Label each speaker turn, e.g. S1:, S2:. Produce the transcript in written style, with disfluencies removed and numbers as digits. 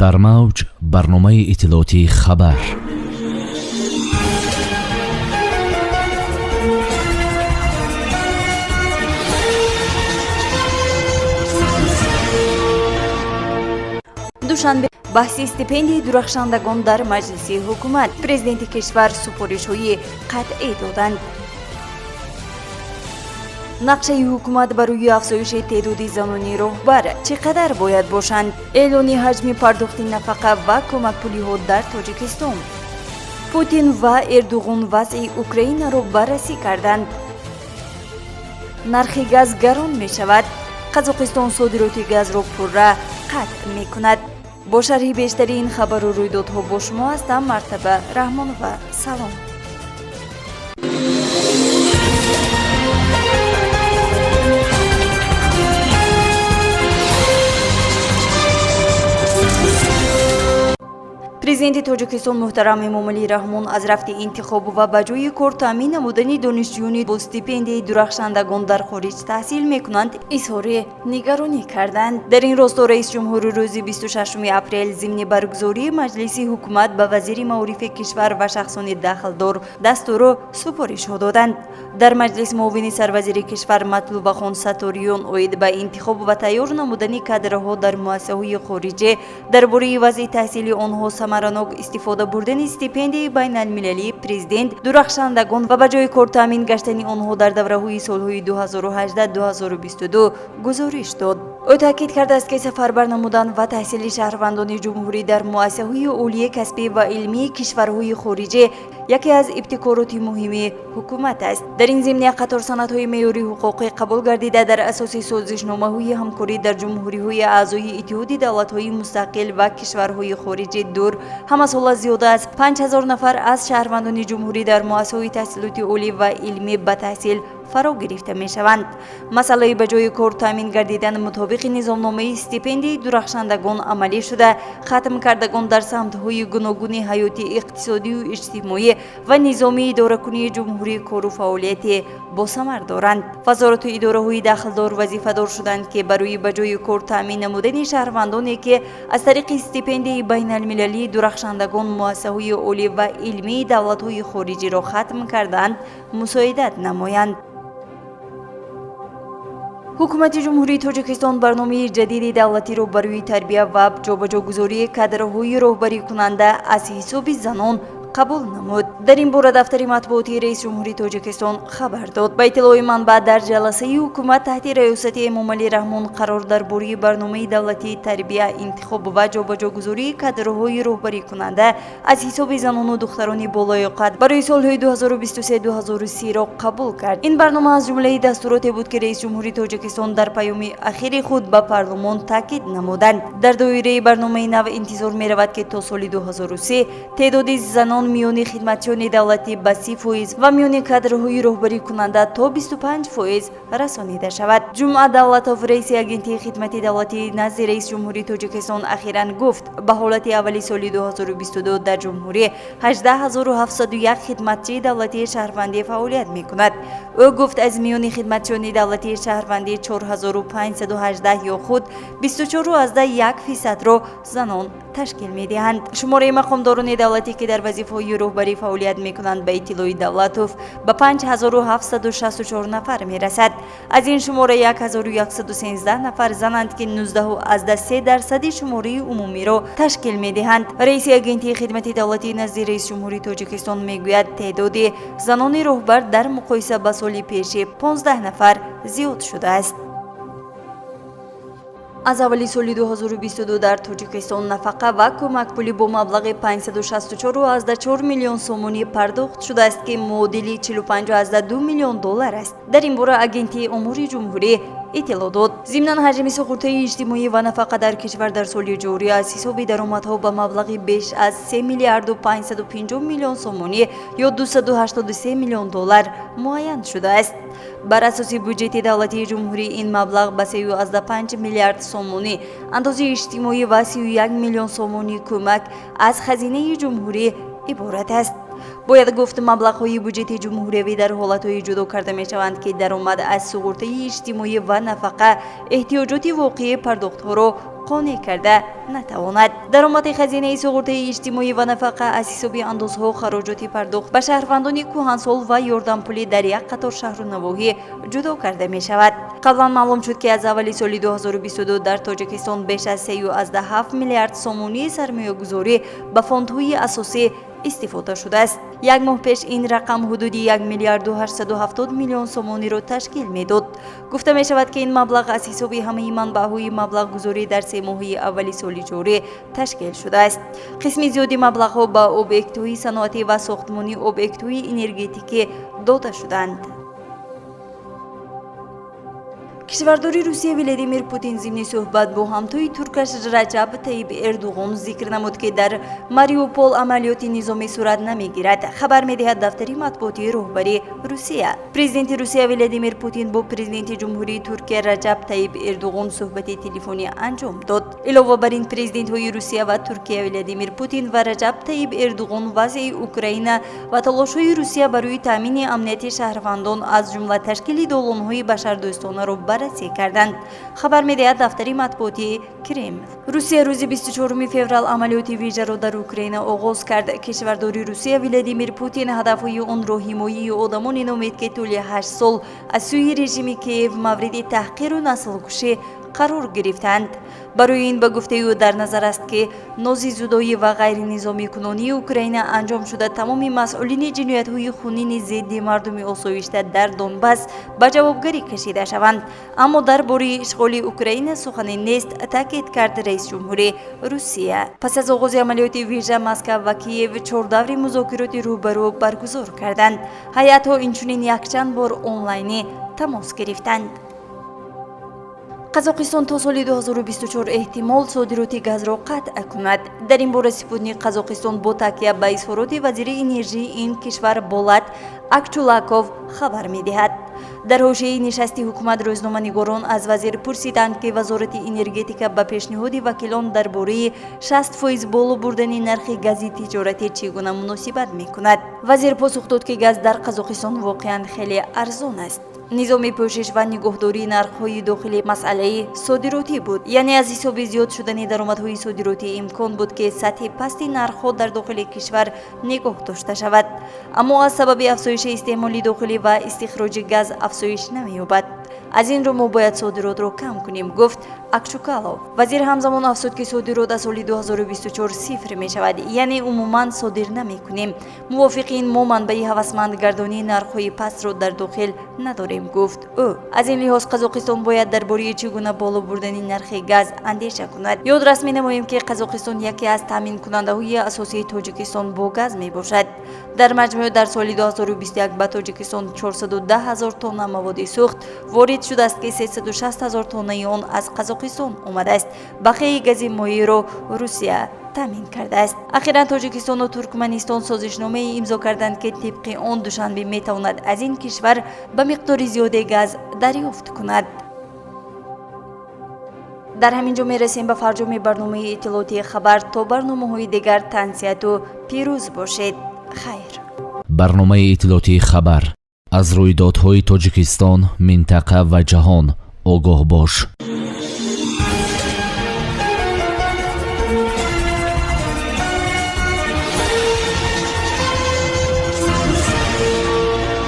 S1: Дар мавҷ барномаи иттилоотии «Хабар».
S2: Душанбе, баҳси стипендияи дурахшандагон дар маҷлиси ҳукумат. Президенти кишвар супоришҳои қатъӣ доданд. Нақшаи ҳукумат барои афзоиши теъдоди занони роҳбар чӣ қадар бояд бошанд? Эълони ҳаҷми пардохти нафақа ва кӯмакпулиҳо дар Тоҷикистон. Путин ва Эрдуғон вазъи Украинаро баррасӣ карданд. Нархи газ гарон мешавад. Қазоқистон содироти газро пурра қатъ мекунад. Бо шарҳи бештари ин хабару рӯйдодҳо бо шумо ҳастам Мартаба Раҳмонова. Салом. Президенти Тоҷикистон муҳтарам Эмомалӣ Раҳмон аз рафти интихоб ва ба ҷои кор таъмин намудани донишҷӯёни бо стипендияи дурахшандагон дар хориҷ таҳсил мекунанд изҳори нигаронӣ карданд. Дар ин росто раисҷумҳури рӯзи 26 апрел зимни баргузории маҷлиси ҳукумат ба вазири маорифи кишвар ва шахсони дахлдор дастуру супоришҳо доданд. Дар маҷлис муовини сарвазири кишвар Матлубахон Сатториён оид ба интихоб ва тайёр намудани кадрҳо дар муассисаҳои хориҷӣ, дар бораи вазъи таҳсили онҳо, самаранок истифода бурдани стипендияи байналмилалии президент дурахшандагон ва ба ҷои кор таъмин гаштани онҳо дар давраҳои солҳои 2018-2022 гузориш дод. Ӯ таъкид кардааст, ки сафарбар намудан ва таҳсили шаҳрвандони ҷумҳурӣ дар муассисаҳои олии касбӣ ва илмии кишварҳои хориҷӣ яке аз ибтикороти муҳими ҳукумат аст. Дар ин зимн як қатор санадҳои меъёрии ҳуқуқӣ қабул гардида, дар асоси созишномаҳои ҳамкорӣ дар ҷумҳуриҳои аъзои Иттиҳоди давлатҳои мустақил ва кишварҳои хориҷи дур ҳамасола зиёда аз 5000 нафар аз шаҳрвандони ҷумҳурӣ дар муассисаҳои таҳсилоти олӣ ва илмӣ ба таҳсил фаро гирифта мешаванд. Масъалаи ба ҷои кор таъмин гардидан мутобиқи низомномаи стипендияи дурахшандагон амалӣ шуда, хатмкардагон дар самтҳои гуногуни ҳаёти иқтисодию иҷтимоӣ ва низоми идоракунии ҷумҳурӣ кору фаъолияти босамар доранд. Вазорату идораҳои дахлдор вазифадор шуданд, ки барои ба ҷои кор таъмин намудани шаҳрвандоне, ки аз тариқи стипендияи байналмилалии дурахшандагон муассисаҳои олӣ ва илмии давлатҳои хориҷиро хатм карданд, мусоидат намоянд. Ҳукумати Ҷумҳурии Тоҷикистон барномаи ҷадиди давлатиро барои тарбия ва ҷобаҷогузории кадрҳои роҳбарикунанда аз ҳисоби занон қабул намуд. Дар ин бора дафтари матбуотии раиси ҷумҳури Тоҷикистон хабар дод. Ба иттилои манбаъ, дар ҷаласаи ҳукумат таҳти раёсати Эмомалӣ Раҳмон қарор дар бораи барномаи давлатии тарбия, интихоб ва ҷобаҷогузории кадрҳои роҳбарикунанда аз ҳисоби занону духтарони болоёқат барои солҳои 2023-2030-ро қабул кард. Ин барнома аз ҷумлаи дастуроте буд, ки раиси ҷумҳури Тоҷикистон дар паёми ахири худ ба парлумон таъкид намуданд. Дар доираи барномаи нав интизор меравад, ки то соли 2030 теъдоди занон миёни хидматчиёни давлатӣ ба 30% ва миёни кадрҳои роҳбарикунанда то 25% расонида шавад. Ҷумъа Давлатов, раиси Агентии хидмати давлатии назди раиси ҷумҳурии Тоҷикистон, ахиран гуфт, ба ҳолати аввали соли 2022 дар ҷумҳурӣ 18 701 хидматчии давлатии шаҳрвандӣ фаъолият мекунад. Ӯ гуфт, аз миёни хидматчиёни давлатии шаҳрвандӣ 4518 ё худ 24,1%-ро занон ташкил медиҳанд. Шумораи мақомдорони давлатӣ, ки дар вазифаҳои роҳбарӣ фаъолият мекунанд, ба иттилои Давлатов, ба 5764 нафар мерасад. Аз ин шумора 1113 нафар зананд, ки 19,3% шумораи умумиро ташкил медиҳанд. Раиси Агентии хидмати давлатии назди раиси ҷумҳурии Тоҷикистон мегӯяд, теъдоди занони роҳбар дар муқоиса ба соли пеши 15 нафар зиёд шудааст. Аз аввали соли 2022 дар Тоҷикистон нафақа ва кӯмакпулӣ бо маблағи 564,4 миллион сомонӣ пардохт шудааст, ки муодили 45,2 миллион доллар аст. Дар ин бора Агентии омори ҷумҳурӣ иттилоъ дод. Зимнан, ҳаҷми суғуртаи иҷтимоӣ ва нафақа дар кишвар дар соли ҷорӣ аз ҳисоби даромадҳо ба маблағи беш аз 3 миллиарду 550 миллион сомонӣ ё 283 миллион доллар муайян шудааст. Бар асоси буҷети давлатии ҷумҳурӣ ин маблағ ба 3,5 миллиард сомонӣ андози иҷтимоӣ ва 31 миллион сомонӣ кӯмак аз хазинаи ҷумҳурӣ иборат аст. Бояд гуфт, маблағҳои буҷети ҷумҳуриявӣ дар ҳолатҳое ҷудо карда мешаванд, ки даромад аз суғуртаи иҷтимоӣ ва нафақа эҳтиёҷоти воқеии пардохтҳоро қонеъ карда натавонад. Даромади хазинаи суғуртаи иҷтимоӣ ва нафақа аз ҳисоби андозҳо, хароҷоти пардохт ба шаҳрвандони кӯҳансол ва ёрдампулӣ дар як қатор шаҳру навоҳӣ ҷудо карда мешавад. Қаблан маълум шуд, ки аз аввали соли 2022 дар Тоҷикистон беш аз 3,7 миллиард сомонии сармоягузорӣ ба фондҳои асосӣ истифода шудааст. Як моҳ пеш ин рақам ҳудуди 1 миллиарду 870 миллион сомониро ташкил медод. Гуфта мешавад, ки ин маблағ аз ҳисоби ҳамаи манбаъҳои маблағгузорӣ дар 3 моҳаи аввали соли ҷорӣ ташкил шудааст. Қисми зиёди маблағҳо ба объектҳои саноатӣ ва сохтмони объектҳои энергетикӣ дода шуданд. Кишвардори Русия Владимир Путин зимни суҳбат бо ҳамтои туркаш Раҷаб Таиб Эрдуғон зикр намуд, ки дар Мариупол амалиёти низомӣ сурат намегирад, хабар медиҳад дафтари матбуотии роҳбари Русия. Президенти Русия Владимир Путин бо президенти Ҷумҳурии Туркия Раҷаб Таиб Эрдуғон суҳбати телефонӣ анҷом дод. Илова бар ин, президентҳои Русия ва Туркия Владимир Путин ва Раҷаб Таиб Эрдуғон вазъи Украина ва талошҳои Русия барои таъмини амнияти шаҳрвандон, аз ҷумла ташкили долонҳои башардӯстонаро баррасӣ карданд, хабар медиҳад дафтари матбуотии Кремл. Русия рӯзи 24 феврал амалиёти вижаро дар Украина оғоз кард. Кишвардори Русия Владимир Путин ҳадафҳои онро ҳимояи одамоне номид, ки тӯли 8 сол аз сӯи режими Киев мавриди таҳқиру наслкушӣ қарор гирифтанд. Барои ин, ба гуфтаи ӯ, дар назар аст, ки нозизудоӣ ва ғайринизомикунонии Украина анҷом шуда, тамоми масъулини ҷиноятҳои хунини зидди мардуми осоишта дар Донбасс ба ҷавобгарӣ кашида шаванд. Аммо дар бораи ишғоли Украина сухане нест, таъкид кард раисҷумҳури Русия. Пас аз оғози амалиёти вижа Москав ва Киев чор даври музокироти рӯбарӯ баргузор карданд. Ҳайатҳо инчунин якчанд бор онлайнӣ тамос гирифтанд. Қазоқистон то соли 2024 эҳтимол содироти газро қатъ кунад. Дар ин бора Спутник Қазоқистон бо такя ба изҳороти вазири энержии ин кишвар Болат Акчулаков хабар медиҳад. Дар ҳошияи нишасти ҳукумат рӯзноманигорон аз вазир пурсиданд, ки вазорати энергетика ба пешниҳоди вакилон дар бораи 60% боло бурдани нархи гази тиҷоратӣ чӣ гуна муносибат мекунад. Вазир посух дод, ки газ дар Қазоқистон воқеан хеле арзон аст. Низоми пӯшиш ва нигоҳдории нархҳои дохилӣ масъалаи содиротӣ буд, яъне аз ҳисоби зиёд шудани даромадҳои содиротӣ имкон буд, ки сатҳи пасти нархҳо дар дохили кишвар нигоҳ дошта шавад. Аммо аз сабаби афзоиши истеъмоли дохилӣ ва истихроҷи газ афзоиш намеёбад, аз ин рӯ мо бояд содиротро кам кунем, гуфт Акчукалов. Вазир ҳамзамон афзуд, ки содирот аз соли 2024 сифр мешавад, яъне умуман содир намекунем. Мувофиқи ин мо манбаи ҳавасмандгардонии нархҳои пастро дар дохил надорем, гуфт ӯ. Аз ин лиҳоз Қазоқистон бояд дар бораи чӣ гуна боло бурдани нархи газ андеша кунад. Ёдрас менамоем, ки Қазоқистон яке аз таъминкунандаҳои асосии Тоҷикистон бо газ мебошад. Дар маҷмӯъ дар соли 2021 ба Тоҷикистон 410 ҳазор тонна маводи сӯхт ворид шудааст, ки 360 ҳазор тоннаи он аз Қазоқистон омадааст. Бақияи гази моеъро Русия таъмин кардааст. Ахиран Тоҷикистону Туркманистон созишномае имзо карданд, ки тибқи он Душанбе метавонад аз ин кишвар ба миқдори зиёде газ дарёфт кунад. Дар ҳамин ҷо мерасем ба фарҷоми барномаи иттилоотии «Хабар». То барномаҳои дигар тансиҳату пирӯз бошед. Хайр.
S1: Барномаи иттилоотии «Хабар». Аз рӯйдодҳои Тоҷикистон, минтақа ва ҷаҳон огоҳ бош.